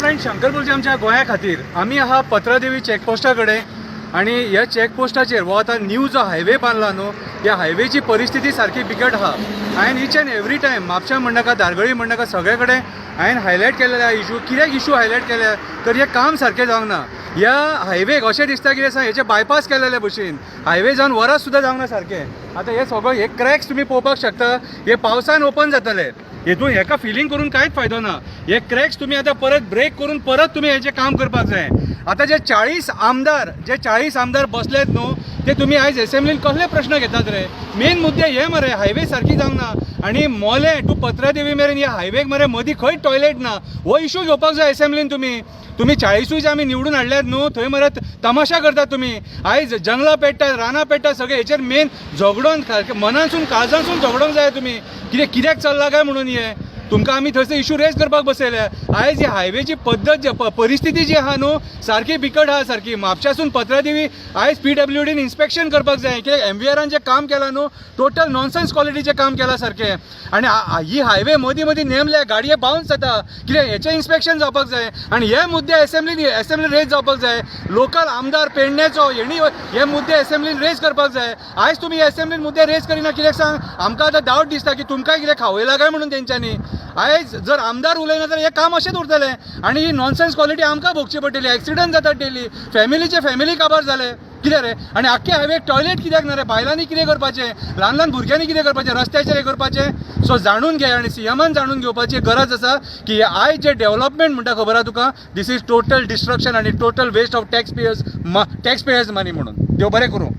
Friend, Shankar बोलचे आमच्या गोंया खातीर. आमी आहा पत्रादेवी चॅकपोस्टा कडेन आनी ह्या चॅकपोस्टाचेर हो आतां न्यू जो हायवे बांदला न्हू, ह्या हायवेची परिस्थिती सारकी बिकट आहा. हांवें इच अँड एवरी टायम म्हापशा म्हणनाका, धारगळी म्हणनाका, सगळे कडेन हांवें हायलायट केलेले आहा इशू. कित्याक इशू हायलायट केल्या तर हें काम सारकें जावंक ना. ह्या हायवेक अशें दिसता कितें सांग, हेचे बायपास केलेले भशेन हायवे जावन वरस सुद्दां जावंक ना सारकें. आतां हे सगळे हे क्रॅक्स तुमी पळोवपाक शकता, हे पावसान ओपन जातले. हेतून हेका फिलींग करून कांयच फायदो ना. हे क्रॅक्स तुमी आतां परत ब्रेक करून परत तुमी हेचें काम करपाक जाय. आतां जे 40 आमदार बसलेत न्हू, ते तुमी आयज एसेंब्लीन कसले प्रश्न घेतात रे? मेन मुद्दे हे मरे, हायवे सारकी जावंक ना आनी मोलें टू पत्रादेवी मेरेन ह्या हायवेक मरे मदीं खंय टॉयलेट ना. हो इशू घेवपाक जाय एसेंब्लीन. तुमी तुमी 40ूय जे आमी निवडून हाडल्यात न्हू, थंय मरे तमाशा करतात तुमी. आयज जंगलां पेट्टात, रानां पेट्टात सगळें. हेचेर मेन झगडोन, मनानसून काळजानसून झगडोंक जाय तुमी. कितें कित्याक चल्लां काय म्हणून हें तुमकां आमी थंयसर इशू रेज करपाक बसयल्या. आयज ही हायवेची पद्दत जी परिस्थिती जी आहा न्हू, सारकी बिकट आहा सारकी. म्हापशासून पत्रादेवी आयज पीडब्ल्यूडीन इन्स्पेक्शन करपाक जाय, कित्याक एमवीआरान जें काम केलां न्हू, टोटल नॉनसेन्स क्वॉलिटीचें काम केलां सारकें. आनी ही हायवे मदीं मदीं नेमल्या, गाडये बाउन्स जाता. कितें हेचें इन्स्पेक्शन जावपाक जाय आनी हे मुद्दे एसेंब्लीन रेज जावपाक जाय. लोकल आमदार पेडण्याचो हेणी हे मुद्दे एसेंब्लीन रेज करपाक जाय. आयज तुमी एसेंब्लीन मुद्दे रेज करिना कित्याक सांग? आमकां आतां डावट दिसता की तुमकां कितें खावयलां काय म्हणून तेंच्यांनी. आयज जर आमदार उलयना जाल्यार हें काम अशेंच उरतलें आनी ही नॉनसेन्स क्वॉलिटी आमकां भोगची पडटली. एक्सिडंट जातात डेली, फॅमिलीचे फॅमिली काबार जाले. कितें रे? आनी आख्खे हायवेक टॉयलेट कित्याक ना रे? बायलांनी कितें करपाचें? ल्हान ल्हान भुरग्यांनी कितें करपाचें? रस्त्याचेर हें करपाचें. सो जाणून घे आनी सीएमान जाणून घेवपाची गरज आसा की आयज जे डेव्हलपमेंट म्हणटा, खबर आहा तुका, this is total destruction आनी total waste of tax payers money म्हणून. देव बरें करूं.